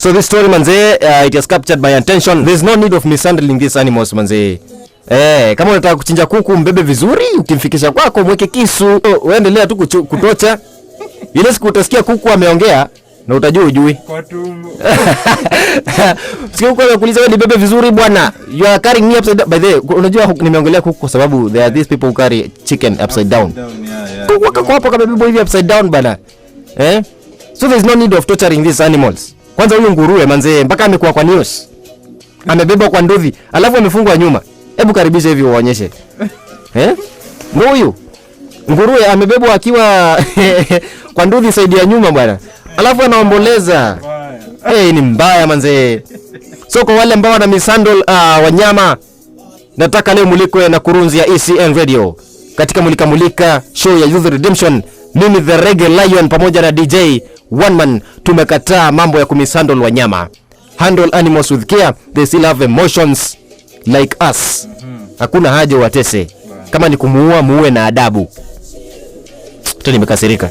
So this story, manze, it has captured my attention. There's no need of mishandling these animals, manze. Eh, kama unataka kuchinja kuku, mbebe vizuri, ukimfikisha kwako mweke kisu, uendelea tu kutocha. Ile siku utasikia kuku ameongea na utajua ujui. Kwa tumbo. Sikia kuku amekuuliza, "Wewe nibebe vizuri bwana. You are carrying me upside down." By the way, unajua nimeongelea kuku kwa sababu there are these people who carry chicken upside down. Down, yeah. Kuku kako hapo kamebebwa hivi upside down bana. Eh? So there's no need of torturing these animals. Kwanza huyu nguruwe, manzee, mpaka amekuwa kwa news. Amebebwa kwa nduthi, alafu amefungwa nyuma. Hebu karibisha hivi uonyeshe. Eh? Ndio huyu. Nguruwe amebebwa akiwa kwa nduthi side ya nyuma bwana. Alafu anaomboleza. Mbaya. Hey, ni mbaya manzee. So kwa wale ambao wana mishandle wanyama, nataka leo mulikwe na kurunzi ya ECN Radio katika Mulika Mulika show ya Youth Redemption. Mimi the Reggae Lion pamoja na DJ One Man tumekataa mambo ya kumishandle wanyama. Handle animals with care, they still have emotions like us. Hakuna haja uwatese. Kama ni kumuua, muue na adabu. Tu nimekasirika.